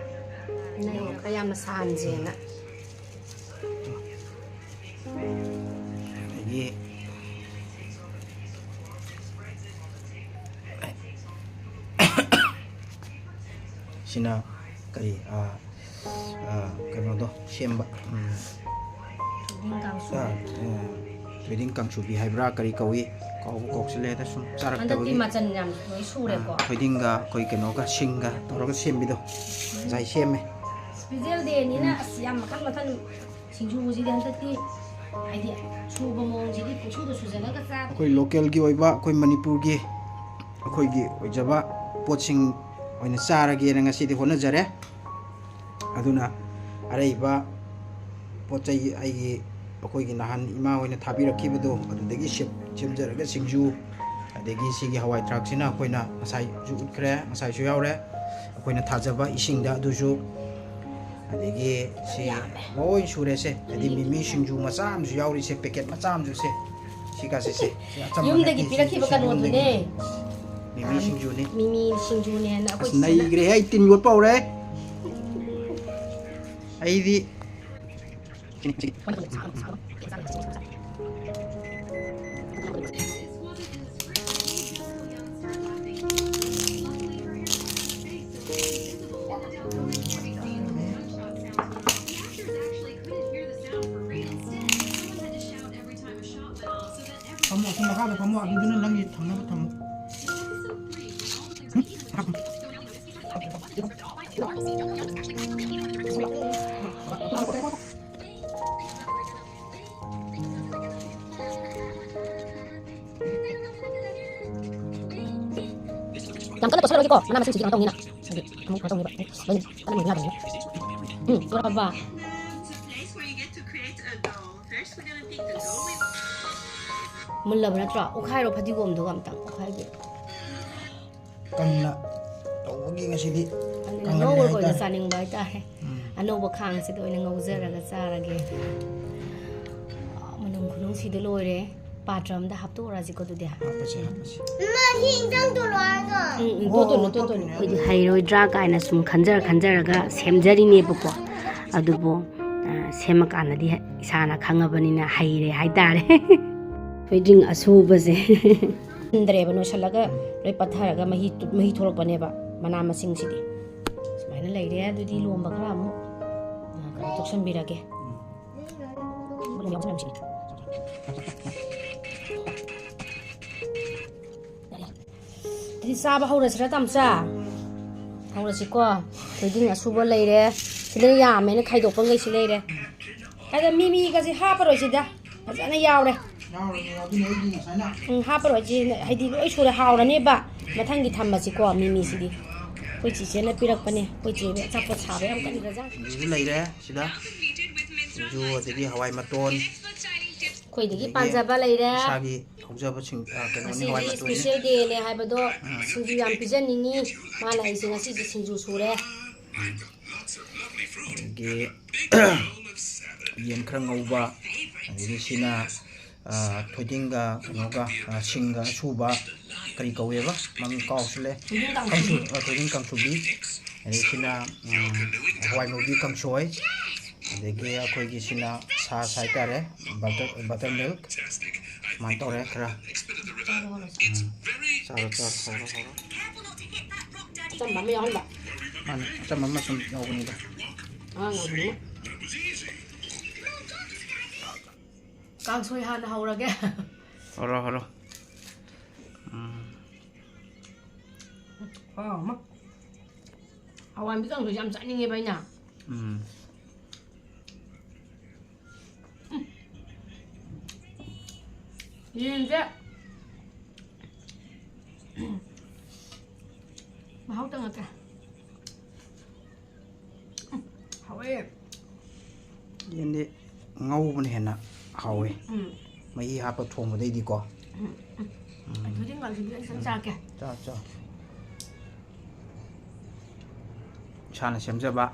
ꯅꯪ ꯈꯔ ꯌꯥꯝꯅ ꯁꯥꯍꯟꯁꯦꯅ꯫ ꯑꯗꯒꯤ ꯁꯤꯅ ꯀꯔꯤ, ꯑꯥ, ꯑꯥ, ꯀꯩꯅꯣꯗꯣ ꯁꯦꯝꯕ, ꯎꯝ, ꯊꯣꯏꯗꯤꯡ ꯀꯥꯡꯁꯨ꯫ ꯑꯥ, ꯑꯥ, ꯊꯣꯏꯗꯤꯡ ꯀꯥꯡꯁꯨꯕꯤ ꯍꯥꯏꯕ꯭ꯔꯥ ꯀꯔꯤ ꯀꯧꯏ, ꯀꯥꯎꯕ ꯀꯥꯎꯁꯤꯜꯂꯦꯗ ꯁꯨꯝ ꯍꯟꯗꯛꯇꯤ ꯆꯥꯔꯛꯇꯕꯒꯤ꯫ ꯃꯆꯜ ꯌꯥꯝ ꯂꯣꯏ ꯁꯨꯔꯦꯀꯣ꯫ ꯑꯥ, ꯊꯣꯏꯗꯤꯡꯒ ꯑꯩꯈꯣꯏ ꯀꯩꯅꯣꯒ ꯁꯤꯡꯒ ꯇꯧꯔꯒ ꯁꯦꯝꯕꯤꯗꯣ ꯉꯁꯥꯏ ꯁꯦꯝꯃꯦ꯫ ꯁ꯭ꯄꯤꯁꯦꯜ ꯗꯦꯅꯤꯅ ꯑꯁ ꯌꯥꯝ ꯃꯈꯜ ꯃꯈꯜ ꯁꯤꯡꯖꯨꯁꯤꯗꯤ ꯍꯟꯗꯛꯇꯤ ꯍꯥꯏꯗꯤ ꯁꯨꯕ ꯃꯑꯣꯡꯁꯤꯗꯤ ꯄꯨꯡꯁꯨꯗ ꯁꯨꯖꯜꯂꯒ ꯆꯥ꯫ ꯑꯩꯈꯣꯏ ꯂꯣꯀꯦꯜꯒꯤ ꯑꯣꯏꯕ, ꯑꯩꯈꯣꯏ ꯃꯅꯤꯄꯨꯔꯒꯤ ꯑꯩꯈꯣꯏꯒꯤ ꯑꯣꯏꯖꯕ ꯄꯣꯠꯁꯤꯡ ꯑꯣꯏꯅ ꯆꯥꯔꯒꯦꯅ ꯉꯁꯤꯗꯤ ꯍꯣꯠꯅꯖꯔꯦ꯫ ꯑꯗꯨꯅ ꯑꯔꯩꯕ ꯄꯣꯠ ꯆꯩ ꯑꯩꯒꯤ, ꯑꯩꯈꯣꯏꯒꯤ ꯅꯍꯥꯟ ꯏꯃꯥ ꯍꯣꯏꯅ ꯊꯥꯕꯤꯔꯛꯈꯤꯕꯗꯣ ꯑꯗꯨꯗꯒꯤ ꯁꯦꯝ-, ꯁꯦꯝꯖꯔꯒ ꯁꯤꯡꯖꯨ, ꯑꯗꯒꯤ ꯁꯤꯒꯤ ꯍꯋꯥꯏ ꯊ꯭ꯔꯥꯛꯁꯤꯅ ꯑꯩꯈꯣꯏꯅ ꯉꯁꯥꯏꯁꯨ ꯎꯠꯈ꯭ꯔꯦ, ꯉꯁꯥꯏꯁꯨ ꯌꯥꯎꯔꯦ꯫ ꯑꯩꯈꯣꯏꯅ ꯊꯥꯖꯕ ꯏꯁꯤꯡꯗ ꯑꯗꯨꯁꯨ, ꯑꯗꯒꯤ ꯁꯤ ꯂꯣꯏ ꯁꯨꯔꯦꯁꯦ꯫ ꯍꯥꯏꯗꯤ ꯃꯤꯃꯤ ꯁꯤꯡꯖꯨ ꯃꯆꯥ ꯑꯃꯁꯨ ꯌꯥꯎꯔꯤꯁꯦ, ꯄꯦꯀꯦꯠ ꯃꯆꯥ ꯑꯃꯁꯨ ꯁꯦ꯫ ꯁꯤ ꯀꯥꯁꯦ ꯁꯦ꯫ ꯁꯤ ꯑꯆꯝꯕ ꯌꯨꯝꯗꯒꯤ ꯅꯠꯇꯦ, ꯄꯤꯔꯛꯈꯤꯕ ꯁꯤ ꯀꯩꯅꯣꯗꯨꯅꯦ꯫ ꯌꯨꯝꯗꯒꯤ꯫ ꯃꯤꯃꯤ ꯁꯤꯡꯖꯨꯅꯤ꯫ ꯃꯤꯃꯤ ꯁꯤꯡꯖꯨꯅꯦꯅ ꯑꯩꯈꯣꯏ ꯑꯁ, ꯅꯩꯈ꯭ꯔꯦꯍꯦ, ꯑꯩ ꯇꯤꯟ ꯌꯣꯠꯄ ꯍꯧꯔꯦ꯫ ꯑꯩꯗꯤ ꯐꯝꯃꯣ, ꯑꯁꯣꯝ ꯃꯈꯥꯗ ꯐꯝꯃꯣ, ꯑꯗꯨꯗꯨꯅ ꯅꯪꯒꯤ ꯊꯝꯅꯕ ꯊꯝꯃꯣ꯫ ꯌꯥꯝ ꯀꯟꯅ ꯇꯣꯠꯁꯜꯂꯔꯣꯏꯒꯦꯀꯣ, ꯃꯅꯥ ꯃꯁꯤꯡꯁꯤꯗꯤ ꯀꯩꯅꯣ ꯇꯧꯅꯤꯅ꯫ ꯍꯥꯏꯗꯤ ꯑꯃꯨꯛ ꯀꯩꯅꯣ ꯇꯧꯅꯦꯕ꯫ ꯂꯣꯏꯅ ꯀꯟꯅ ꯃꯨꯟꯕ ꯌꯥꯗꯕꯅꯤꯅ꯫ ꯎꯝ, ꯌꯧꯔꯛꯑꯕ? ꯃꯨꯜꯂꯕ ꯅꯠꯇ꯭ꯔꯣ? ꯑꯣꯠꯈꯥꯏꯔꯣ ꯐꯗꯤꯒꯣꯝꯗꯨꯒ ꯑꯝꯇꯪ꯫ ꯑꯣꯠꯈꯥꯏꯕꯤꯔꯣ꯫ ꯀꯪꯅ ꯇꯧꯕꯒꯤ ꯉꯁꯤꯗꯤ ꯑꯗꯨꯅ ꯀꯪꯍꯜꯂꯦ ꯉꯧꯔꯒ ꯑꯣꯏꯅ ꯍꯥꯏꯇꯥꯔꯦ꯫ ꯆꯥꯅꯤꯡꯕ ꯍꯥꯏꯇꯥꯔꯦ꯫ ꯎꯝ꯫ ꯑꯅꯧꯕ ꯈꯥꯡꯁꯤꯗ ꯑꯣꯏꯅ ꯉꯧꯖꯔꯒ ꯆꯥꯔꯒꯦ꯫ ꯃꯅꯝ ꯈꯨꯅꯨꯡꯁꯤꯗ ꯂꯣꯏꯔꯦ꯫ ꯄꯥꯇ꯭ꯔ ꯑꯝꯗ ꯍꯥꯞꯇꯣꯛꯎꯔꯁꯤꯀꯣ ꯑꯗꯨꯗꯤ꯫ ꯍꯥꯞꯄꯁꯦ, ꯍꯥꯞꯄꯁꯦ꯫ ꯎꯝ, ꯎꯝ, ꯇꯣꯠꯇꯣꯏꯅꯣ, ꯇꯣꯠꯇꯣꯏꯅꯣ꯫ ꯑꯩꯈꯣꯏꯗꯤ ꯍꯩꯔꯣꯏꯗ꯭ꯔꯥ ꯀꯥꯏꯅ ꯁꯨꯝ ꯈꯟꯖꯔ ꯈꯟꯖꯔꯒ ꯁꯦꯝꯖꯔꯤꯅꯦꯕꯀꯣ꯫ ꯑꯗꯨꯕꯨ, ꯑ, ꯁꯦꯝꯃꯀꯥꯟꯗꯗꯤ ꯏꯁꯥꯅ ꯈꯪꯉꯕꯅꯤꯅ ꯍꯩꯔꯦ ꯍꯥꯏꯇꯥꯔꯦ꯫ ꯊꯣꯏꯗꯤꯡ ꯑꯁꯨꯕꯁꯦ꯫ ꯍꯟꯗ꯭ꯔꯦꯕ, ꯅꯣꯏꯁꯜꯂꯒ ꯂꯣꯏ ꯄꯠꯊꯔꯒ ꯃꯍꯤ, ꯃꯍꯤ ꯊꯣꯛꯂꯛꯄꯅꯦꯕ ꯃꯅꯥ ꯃꯁꯤꯡꯁꯤꯗꯤ꯫ ꯁꯨꯃꯥꯏꯅ ꯂꯩꯔꯦ꯫ ꯑꯗꯨꯗꯤ ꯂꯣꯝꯕ ꯈꯔ ꯑꯃꯨꯛ, ꯑ, ꯀꯩꯅꯣ ꯇꯧꯁꯟꯕꯤꯔꯒꯦ꯫ ꯑꯗꯨꯗꯤ ꯆꯥꯕ ꯍꯧꯔꯁꯤꯔ, ꯇꯥꯃꯣꯆꯥ? ꯍꯧꯔꯁꯤꯀꯣ꯫ ꯊꯣꯏꯗꯤꯡ ꯑꯁꯨꯕ ꯂꯩꯔꯦ꯫ ꯁꯤꯗ ꯌꯥꯝꯃꯦꯅ ꯈꯥꯏꯗꯣꯛꯄ ꯉꯩꯁꯤ ꯂꯩꯔꯦ꯫ ꯑꯗ ꯃꯤꯃꯤꯒꯁꯦ ꯍꯥꯞꯄꯔꯣꯏꯁꯤꯗ꯫ ꯐꯖꯅ ꯌꯥꯎꯔꯦ꯫ ꯌꯥꯎꯔꯅꯤ, ꯑꯗꯨꯅ ꯑꯩꯒꯤ ꯉꯁꯥꯏꯅ꯫ ꯎꯝ, ꯍꯥꯞꯄꯔꯣꯏꯁꯤ꯫ ꯍꯥꯏꯗꯤ ꯂꯣꯏ ꯁꯨꯔꯦ, ꯍꯥꯎꯔꯅꯦꯕ꯫ ꯃꯊꯪꯒꯤ ꯊꯝꯃꯁꯤꯀꯣ, ꯃꯤꯃꯤꯁꯤꯗꯤ꯫ ꯑꯩꯈꯣꯏ ꯆꯤꯆꯦꯅ ꯄꯤꯔꯛꯄꯅꯦ꯫ ꯑꯩꯈꯣꯏ ꯆꯦ ꯑꯆꯥꯄꯣꯠ ꯁꯥꯕ ꯌꯥꯝ ꯀꯟꯈ꯭ꯔꯖꯥꯠꯅꯤ꯫ ꯁꯤꯡꯖꯨꯁꯨ ꯂꯩꯔꯦ ꯁꯤꯗ꯫ ꯁꯤꯡꯖꯨ, ꯑꯗꯒꯤ ꯍꯋꯥꯏ ꯃꯇꯣꯟ꯫ ꯑꯩꯈꯣꯏꯗꯒꯤ ꯑꯗꯒꯤ ꯄꯥꯟꯖꯕ ꯂꯩꯔꯦ꯫ ꯏꯁꯥꯒꯤ ꯍꯧꯖꯕꯁꯤꯡ, ꯑ, ꯀꯩꯅꯣꯅꯤ, ꯍꯋꯥꯏ ꯉꯁꯤꯗꯤ ꯃꯇꯣꯟꯅꯤ꯫ special dayꯅꯦ ꯍꯥꯏꯕꯗꯣ ꯁꯤꯡꯖꯨ ꯌꯥꯝ ꯄꯤꯖꯅꯤꯡꯉꯤ꯫ ꯃꯥꯅ ꯑꯩꯁꯦ ꯉꯁꯤꯗꯤ ꯁꯤꯡꯖꯨ ꯁꯨꯔꯦ꯫ ꯑꯗꯒꯤ ꯌꯦꯟ ꯈꯔ ꯉꯧꯕ, ꯑꯗꯒꯤ ꯁꯤꯅ, ꯑ, ꯊꯣꯏꯗꯤꯡꯒ ꯀꯩꯅꯣꯒ, ꯑ, ꯁꯤꯡꯒ ꯑꯁꯨꯕ, ꯀꯔꯤ ꯀꯧꯋꯦꯕ? ꯃꯃꯤꯡ ꯀꯥꯎꯁꯤꯜꯂꯦ꯫ ꯊꯣꯏꯗꯤꯡ ꯀꯥꯡꯁꯨ꯫ ꯀꯥꯡꯁꯨ, ꯑ, ꯊꯣꯏꯗꯤꯡ ꯀꯥꯡꯁꯨꯕꯤ꯫ ꯑꯗꯒꯤ ꯁꯤꯅ, ꯎꯝ, ꯍꯋꯥꯏ ꯃꯨꯕꯤ ꯀꯥꯡꯁꯣꯏ꯫ ꯑꯗꯒꯤ ꯑꯩꯈꯣꯏꯒꯤ ꯁꯤꯅ ꯁꯥꯁ ꯍꯥꯏꯇꯥꯔꯦ, butter, butter milk꯫ ꯁꯨꯃꯥꯏꯅ ꯇꯧꯔꯦ ꯈꯔ꯫ ꯎꯝ꯫ ꯆꯥꯔꯣ, ꯆꯥꯔꯣ, ꯍꯧꯔꯣ, ꯍꯧꯔꯣ꯫ ꯑꯆꯝꯕ ꯑꯃ ꯌꯥꯎꯍꯟꯕ꯫ ꯃꯥꯅꯦ, ꯑꯆꯝꯕ ꯑꯃ ꯁꯨꯝ ꯌꯥꯎꯕꯅꯤꯗ꯫ ꯑꯉꯥꯡ ꯑꯣꯏꯕꯅꯤꯅ꯫ ꯀꯥꯡꯁꯣꯏ ꯍꯥꯟꯅ ꯍꯧꯔꯒꯦ꯫ ꯍꯧꯔꯣ, ꯍꯧꯔꯣ꯫ ꯎꯝ꯫ ꯍꯥꯎ, ꯑꯃ꯫ ꯍꯋꯥꯏ ꯃꯨꯕꯤ ꯀꯥꯡꯁꯣꯏꯁꯦ ꯌꯥꯝ ꯆꯥꯅꯤꯡꯉꯦꯕ ꯑꯩꯅ꯫ ꯎꯝ꯫ ꯌꯦꯟꯁꯦ ꯃꯍꯥꯎ ꯇꯪꯉꯛꯀꯦ꯫ ꯎꯝ, ꯍꯥꯎꯋꯦ꯫ ꯌꯦꯟꯗꯤ ꯉꯧꯕꯅ ꯍꯦꯟꯅ ꯍꯥꯎꯋꯦ꯫ ꯎꯝ, ꯃꯍꯤ ꯍꯥꯞꯄ ꯊꯣꯡꯕꯗꯩꯗꯤꯀꯣ꯫ ꯎꯝ, ꯎꯝ꯫ ꯑꯗꯨꯗꯤ ꯉꯥꯔꯤꯁꯤꯗꯤ ꯑꯩ ꯈꯤꯇꯪ ꯆꯥꯒꯦ꯫ ꯆꯥꯎ, ꯆꯥꯎ꯫ ꯏꯁꯥꯅ ꯁꯦꯝꯖꯕ꯫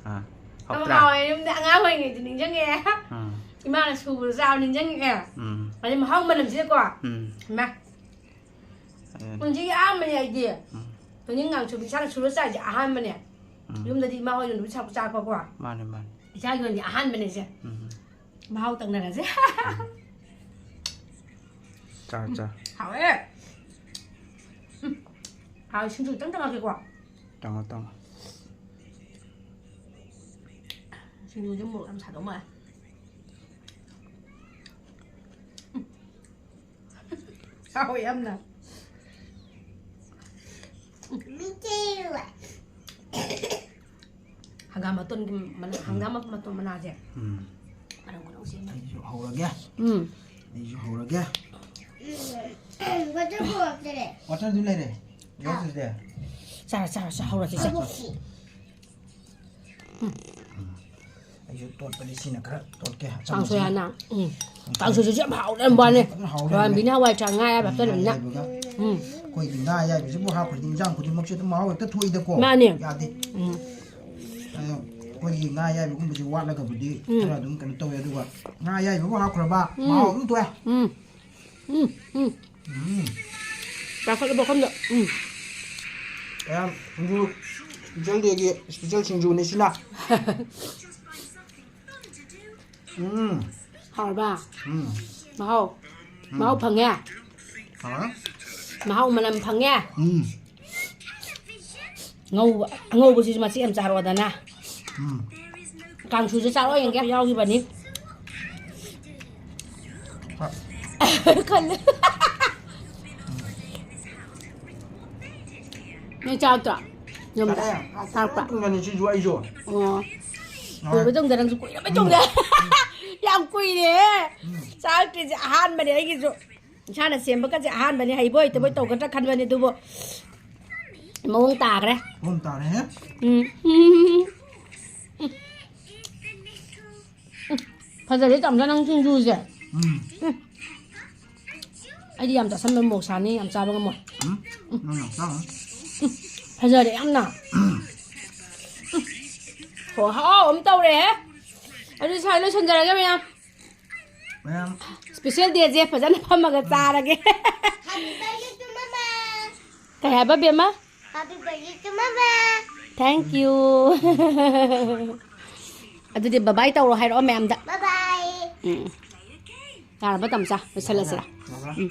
ꯑꯥ, ꯌꯥꯝ ꯍꯥꯎꯇ꯭ꯔꯥ? ꯍꯥꯎꯋꯦ꯫ ꯌꯨꯝꯗ ꯑꯉꯥꯡ ꯑꯣꯏꯔꯤꯉꯩꯗ ꯅꯤꯡꯁꯤꯡꯉꯛꯑꯦ꯫ ꯎꯝ, ꯏꯃꯥꯅ ꯁꯨꯕꯗ ꯆꯥꯕ ꯅꯤꯡꯁꯤꯡꯉꯛꯑꯦ꯫ ꯎꯝ꯫ ꯍꯥꯏꯗꯤ ꯃꯍꯥꯎ ꯃꯅꯝꯁꯤꯗꯀꯣ꯫ ꯎꯝ꯫ ꯏꯃꯥ꯫ ꯑꯗꯨꯅꯤ꯫ ꯄꯨꯟꯁꯤꯒꯤ ꯑꯍꯥꯟꯕꯅꯦ ꯑꯩꯗꯤ꯫ ꯎꯝ꯫ ꯇꯣꯅꯤꯡ ꯉꯥꯡꯁꯨꯕꯤ ꯏꯁꯥꯅ ꯁꯨꯔ ꯆꯥꯏꯁꯦ ꯑꯍꯥꯟꯕꯅꯦ꯫ ꯎꯝ꯫ ꯌꯨꯝꯗꯗꯤ ꯏꯃꯥ ꯍꯣꯏꯅ ꯑꯗꯨꯝ ꯆꯥꯛ ꯆꯥꯔꯛꯄꯀꯣ꯫ ꯃꯥꯅꯦ, ꯃꯥꯅꯦ꯫ ꯏꯆꯥꯒꯤ ꯑꯣꯏꯅꯗꯤ ꯑꯍꯥꯟꯕꯅꯦ ꯁꯦ꯫ ꯎꯝ꯫ ꯃꯍꯥꯎ ꯇꯪꯅꯔꯁꯦ꯫ ꯆꯥ, ꯆꯥ꯫ ꯍꯥꯎꯋꯦ꯫ ꯎꯝ꯫ ꯍꯥꯎꯋꯦ, ꯁꯤꯡꯖꯨ ꯈꯤꯇꯪ ꯇꯪꯉꯛꯀꯦꯀꯣ꯫ ꯇꯪꯉꯣ, ꯇꯪꯉꯣ꯫ ꯁꯤꯡꯖꯨꯁꯦ ꯃꯣꯔꯣꯛ ꯌꯥꯝ ꯁꯥꯗꯧ ꯃꯥꯜꯂꯦ꯫ ꯎꯝ꯫ ꯍꯥꯎꯋꯦ ꯌꯥꯝꯅ꯫ ꯍꯪꯒꯥꯝ ꯃꯇꯣꯟꯒꯤ ꯃꯅꯥ, ꯍꯪꯒꯥꯝ ꯃꯇꯣꯟ ꯃꯅꯥꯁꯦ꯫ ꯎꯝ꯫ ꯃꯅꯝ ꯈꯨꯅꯨꯡꯁꯤ ꯑꯃ꯫ ꯑꯩꯁꯨ ꯍꯧꯔꯒꯦ꯫ ꯎꯝ꯫ ꯑꯩꯁꯨ ꯍꯧꯔꯒꯦ꯫ ꯎꯝ꯫ ꯋꯥꯇꯔ ꯄꯨꯔꯛꯇꯔꯦ꯫ ꯋꯥꯇꯔꯗꯨ ꯂꯩꯔꯦ꯫ ꯌꯥꯎꯗ꯭ꯔꯗꯤ꯫ ꯆꯥꯔꯣ, ꯆꯥꯔꯣ, ꯆꯥꯔꯣ, ꯍꯧꯔꯁꯤ, ꯆꯥꯔꯣ꯫ ꯍꯧꯔꯁꯤ꯫ ꯑꯩꯁꯨ ꯇꯣꯠꯄꯗꯤ ꯁꯤꯅ ꯈꯔ ꯇꯣꯠꯀꯦ, ꯑꯆꯝꯕꯁꯤꯅ꯫ ꯀꯥꯡꯁꯣꯏ ꯍꯥꯏꯅ꯫ ꯎꯝ꯫ ꯀꯥꯡꯁꯣꯏ꯫ ꯀꯥꯡꯁꯣꯏꯁꯤꯁꯨ ꯌꯥꯝ ꯍꯥꯎꯔꯦ, ꯌꯥꯝ ꯋꯥꯅꯦ꯫ ꯀꯥꯡꯁꯣꯏꯁꯤꯁꯨ ꯐꯖꯅ ꯍꯥꯎꯔꯦ꯫ ꯍꯋꯥꯏꯟꯕꯤꯅ ꯍꯋꯥꯏ ꯊ꯭ꯔꯥꯛ ꯉꯥ ꯑꯌꯥꯏꯕ ꯎꯝ, ꯍꯥꯞꯆꯜꯂꯕꯅꯤꯅ꯫ ꯉꯥ ꯑꯌꯥꯏꯕꯒ꯫ ꯎꯝ꯫ ꯑꯩꯈꯣꯏꯒꯤ ꯉꯥ ꯑꯌꯥꯏꯕꯁꯤꯕꯨ ꯍꯥꯞꯈ꯭ꯔꯗꯤ ꯏꯟꯖꯥꯡ ꯈꯨꯗꯤꯡꯃꯛꯁꯦ ꯑꯗꯨꯝ ꯃꯍꯥꯎ ꯍꯦꯛꯇ ꯊꯣꯛꯏꯗꯀꯣ꯫ ꯃꯥꯅꯦ꯫ ꯌꯥꯗꯦ꯫ ꯎꯝ꯫ ꯑꯗꯣ ꯑꯩꯈꯣꯏꯒꯤ ꯉꯥ ꯑꯌꯥꯏꯕꯒꯨꯝꯕꯁꯦ ꯋꯥꯠꯂꯒꯕꯨꯗꯤ ꯎꯝ꯫ ꯈꯔ ꯑꯗꯨꯝ ꯀꯩꯅꯣ ꯇꯧꯋꯦ, ꯑꯗꯨꯒ ꯉꯥ ꯑꯌꯥꯏꯕꯕꯨ ꯍꯥꯞꯈ꯭ꯔꯕ ꯎꯝ꯫ ꯃꯍꯥꯎ ꯑꯗꯨꯝ ꯊꯣꯛꯑꯦ꯫ ꯎꯝ꯫ ꯎꯝ, ꯎꯝ꯫ ꯎꯝ꯫ ꯆꯥꯎꯈꯠꯂꯕ ꯋꯥꯈꯜꯗ, ꯎꯝ꯫ ꯀꯌꯥꯝ ꯁꯤꯡꯖꯨ, special dayꯒꯤ special ꯁꯤꯡꯖꯨꯅꯤ ꯁꯤꯅ꯫ ꯎꯝ꯫ ꯍꯥꯎꯔꯕ? ꯎꯝ꯫ ꯃꯍꯥꯎ? ꯎꯝ꯫ ꯃꯍꯥꯎ ꯐꯪꯉꯦ? ꯍꯥꯎꯔꯦ꯫ ꯃꯍꯥꯎ ꯃꯅꯝ ꯐꯪꯉꯦ? ꯎꯝ꯫ ꯉꯧꯕ, ꯑꯉꯧꯕꯁꯤꯁꯨ ꯃꯆꯦꯠ ꯑꯃ ꯆꯥꯔꯛꯑꯣꯗꯅ꯫ ꯎꯝ꯫ ꯀꯥꯡꯁꯨꯁꯨ ꯆꯥꯔꯛꯑꯣ ꯌꯦꯡꯒꯦ꯫ ꯌꯥꯎꯈꯤꯕꯅꯤ꯫ ꯍꯣꯏ꯫ ꯈꯜꯂꯦ꯫ ꯅꯣꯏ ꯆꯥꯔꯛꯇ꯭ꯔꯣ? ꯌꯨꯝꯗ? ꯆꯥꯔꯛꯑꯦ꯫ ꯆꯥꯔꯛꯄ? ꯀꯨꯏꯔꯕꯅꯤ ꯁꯤꯁꯨ ꯑꯩꯁꯨ꯫ ꯑꯣ꯫ ꯍꯣꯏ꯫ ꯀꯨꯏꯔꯕ ꯇꯨꯡꯗ ꯅꯪꯁꯨ ꯀꯨꯏꯔꯕ ꯎꯝ꯫ ꯇꯨꯡꯗ꯫ ꯌꯥꯝ ꯀꯨꯏꯔꯦꯍꯦ꯫ ꯎꯝ꯫ ꯆꯥꯔꯛꯇ꯭ꯔꯤꯁꯦ ꯑꯍꯥꯟꯕꯅꯦ ꯑꯩꯒꯤꯁꯨ꯫ ꯏꯁꯥꯅ ꯁꯦꯝꯕꯒꯁꯦ ꯑꯍꯥꯟꯕꯅꯤ, ꯍꯩꯕꯣꯏ ꯍꯩꯇꯕꯣꯏ ꯇꯧꯒꯗ꯭ꯔꯥ ꯈꯟꯕꯅꯤ, ꯑꯗꯨꯕꯨ ꯃꯑꯣꯡ ꯇꯥꯈ꯭ꯔꯦ꯫ ꯃꯑꯣꯡ ꯇꯥꯔꯦꯍꯦ꯫ ꯎꯝ꯫ ꯎꯝ꯫ ꯐꯖꯔꯦ ꯇꯥꯃꯣꯆꯥ ꯅꯪ ꯁꯤꯡꯖꯨꯁꯦ꯫ ꯎꯝ꯫ ꯎꯝ꯫ ꯑꯩꯗꯤ ꯌꯥꯝ ꯆꯥꯁꯟꯕ ꯃꯣꯔꯣꯛ ꯁꯥꯅꯤ, ꯌꯥꯝ ꯆꯥꯕ ꯉꯝꯃꯣꯏ꯫ ꯎꯝ꯫ ꯅꯪ ꯌꯥꯝ ꯆꯥꯔꯨꯅꯨ꯫ ꯎꯝ꯫ ꯐꯖꯔꯦ ꯌꯥꯝꯅ꯫ ꯎꯝ꯫ ꯈꯨꯍꯥꯎ ꯑꯃ ꯇꯧꯔꯦꯍꯦ꯫ ꯑꯗꯨꯗꯤ ꯁ꯭ꯋꯥꯏ ꯂꯣꯏꯁꯟꯖꯔꯒꯦ ꯃꯌꯥꯝ꯫ ꯃꯌꯥꯝ ꯏꯁꯄꯤꯁꯦꯜ ꯗꯦꯁꯦ ꯐꯖꯅ ꯐꯝꯃꯒ ꯆꯥꯔꯒꯦ꯫ Happy birthday to mama. ꯀꯩ ꯍꯥꯏꯕ, ꯕꯦꯝꯃ? Happy birthday to mama. Thank you. ꯑꯗꯨꯗꯤ ꯕꯕꯥꯏ ꯇꯧꯔꯣ ꯍꯥꯏꯔꯛꯑꯣ ꯃꯌꯥꯝꯗ꯫ Bye bye. ꯎꯝ꯫ ꯌꯥꯔꯕ, ꯇꯝꯆꯥ? ꯂꯣꯏꯁꯜꯂꯁꯤꯔꯥ? ꯌꯥꯕ꯭ꯔꯥ? ꯎꯝ꯫